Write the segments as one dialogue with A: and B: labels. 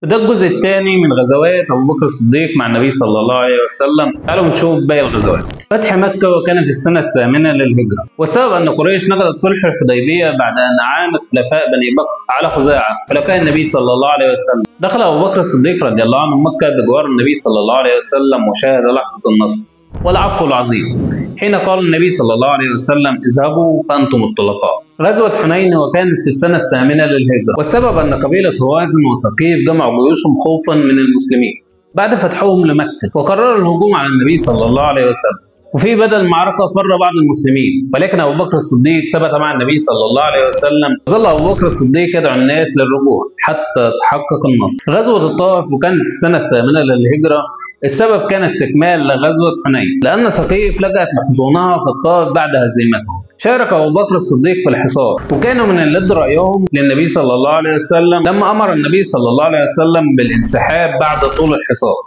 A: وده الجزء الثاني من غزوات أبو بكر الصديق مع النبي صلى الله عليه وسلم. تعالوا نشوف باقي الغزوات. فتح مكة وكان في السنة الثامنة للهجرة، والسبب أن قريش نقضت صلح الحديبية بعد أن أعانت خلفاء بني بكر على خزاعة خلفاء النبي صلى الله عليه وسلم. دخل أبو بكر الصديق رضي الله عنه مكة بجوار النبي صلى الله عليه وسلم وشاهد لحظة النصر والعفو العظيم حين قال النبي صلى الله عليه وسلم: اذهبوا فأنتم الطلقاء. غزوة حنين وكانت في السنة الثامنة للهجرة، والسبب أن قبيلة هوازن وثقيف جمعوا جيوشهم خوفا من المسلمين بعد فتحهم لمكة، وقرروا الهجوم على النبي صلى الله عليه وسلم. وفي بدل المعركة فر بعض المسلمين، ولكن أبو بكر الصديق ثبت مع النبي صلى الله عليه وسلم. ظل أبو بكر الصديق يدعو الناس للرجوع حتى تحقق النصر. غزوة الطائف وكانت السنة الثامنة للهجرة، السبب كان استكمال لغزوة حنين، لأن ثقيف لجأت لحصونها في الطائف بعد هزيمتهم. شارك أبو بكر الصديق في الحصار، وكانوا من اللي ادوا رأيهم للنبي صلى الله عليه وسلم لما أمر النبي صلى الله عليه وسلم بالانسحاب بعد طول الحصار.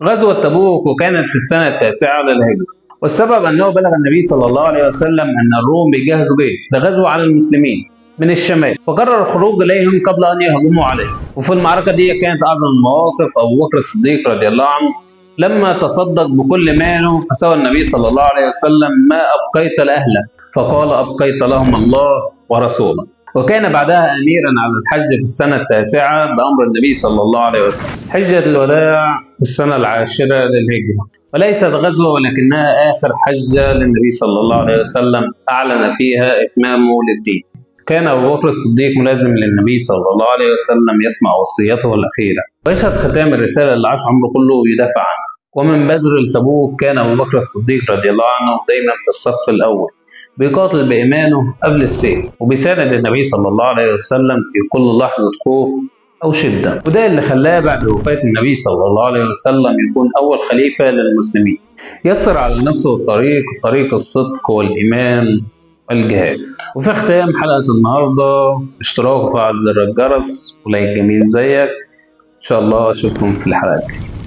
A: غزوة تبوك وكانت في السنة التاسعة للهجرة، والسبب أنه بلغ النبي صلى الله عليه وسلم أن الروم بيجهزوا جيش لغزو على المسلمين من الشمال، فقرر الخروج إليهم قبل أن يهجموا عليه. وفي المعركة دي كانت أعظم المواقف أبو بكر الصديق رضي الله عنه لما تصدق بكل ماله، فسوى النبي صلى الله عليه وسلم: ما أبقيت لأهلك؟ فقال: أبقيت لهم الله ورسوله. وكان بعدها أميرا على الحج في السنة التاسعة بأمر النبي صلى الله عليه وسلم. حجة الوداع في السنة العاشرة للهجرة، وليست غزوة ولكنها آخر حجة للنبي صلى الله عليه وسلم أعلن فيها إتمامه للدين. كان أبو بكر الصديق ملازم للنبي صلى الله عليه وسلم، يسمع وصيته الأخيرة ويشهد ختام الرسالة اللي عاش عمره كله يدافع عنها. ومن بدر لتبوك كان أبو بكر الصديق رضي الله عنه دايما في الصف الأول، بيقاتل بإيمانه قبل السيف، وبيساند النبي صلى الله عليه وسلم في كل لحظة خوف أو شدة. وده اللي خلاه بعد وفاة النبي صلى الله عليه وسلم يكون أول خليفة للمسلمين، يسر على نفسه الطريق، طريق الصدق والإيمان والجهاد. وفي ختام حلقة النهاردة، اشتراك وفعل زر الجرس ولايك جميل زيك. إن شاء الله أشوفكم في الحلقة الجاية.